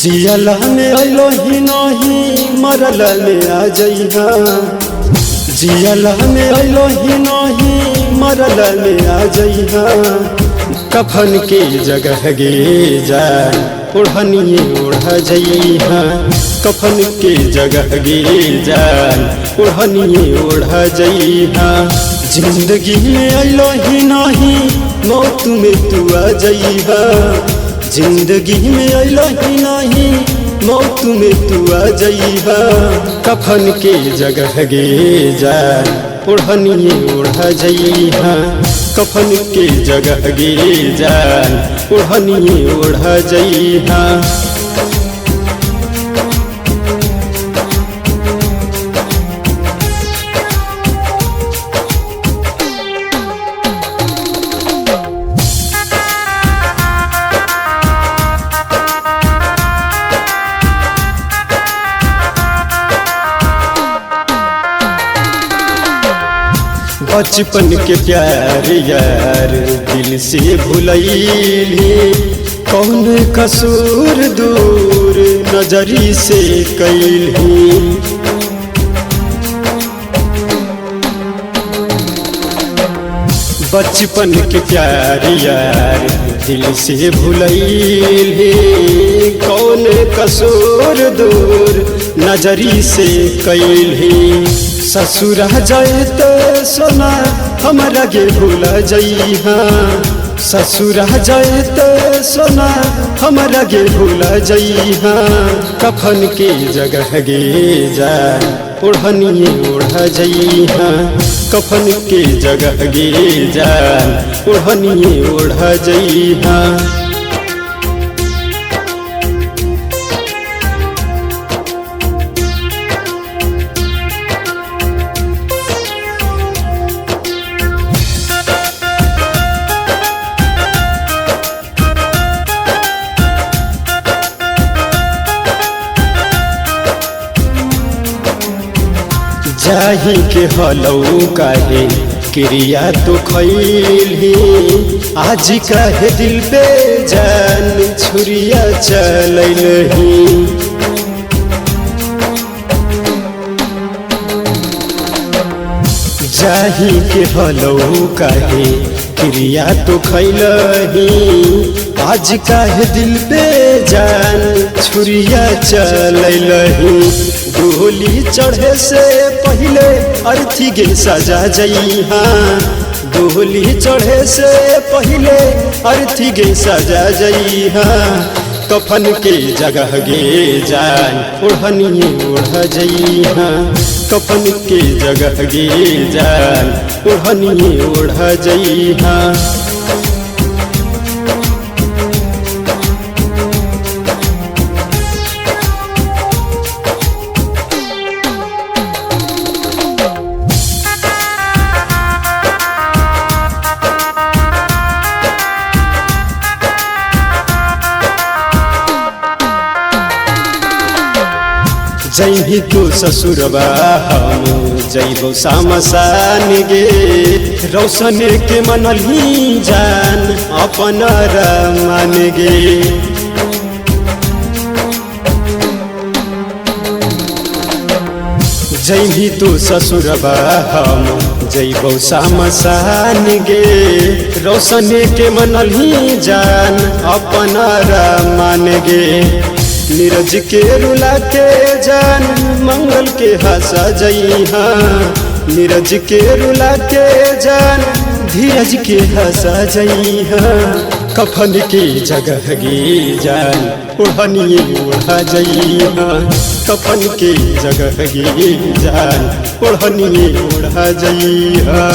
जियला में अइलो ही नहीं मरल में आ जइहा। जियला में अइलो ही नहीं मरल में आ जइहा। कफन के जगह गे जा ओढ़निए ओढ़ जइहा। कफन के जगह गे जा ओढ़निए ओढ़ जइहा। जिंदगी में अइलो ही नहीं मौत में तू आ जइहा। जिंदगी में अइलो ही नहीं मौत में तू आ जइहा। कफन के जगह गे जा ओढ़निए ओढ़ जइहा। कफन के जगह गे जा ओढ़निए ओढ़ जइहा। बचपन के प्यार यार दिल से भुलैली, कौन कसूर दूर नजरी से कैली। बचपन के प्यार यार दिल से भुलैली, कौन कसूर दूर नजरी से कैली। ससुरा जाए तो सोना हमरा गे भूल जइहा। ससुरा जाए तो सोना हमरा गे भूल जइहा। कफन के जगह गे जा ओढ़निए ओढ़ जइहा। कफन के जगह गे जा ओढ़निए ओढ़ जइहा। जाही के हलौ काहे क्रिया तो खैली, आज काहे दिल पे जान छुरिया चलैलही। जाही के हलौ काहे क्रिया तो खैलही, आज काहे दिल पे जान छुरिया चलैलही। डोली चढ़े से पहले अर्थी गे सजा जइहा। डोली चढ़े से पहले अर्थी गे सजा जइहा। कफन के जगह गे जान ओढ़निए ओढ़ जइहा। कफन के जगह गे जान ओढ़निए ओढ़ जइहा। जइही तू ससुरबा हम जइबो सामसान गे। रौशन के मनलही जान अपन रमान गे। जइही तू ससुरबा हम जइबो सामसान गे। रौशन के मनलही जान अपन रमान गे। नीरज के रुला के जान मंगल के हंसा जइहा। नीरज के रुला के जान धीरज के हंसा जइहा। कफन के जगह गे जान ओढ़निए ओढ़ जइहा। कफन के जगह गे जान ओढ़निए ओढ़ जइहा।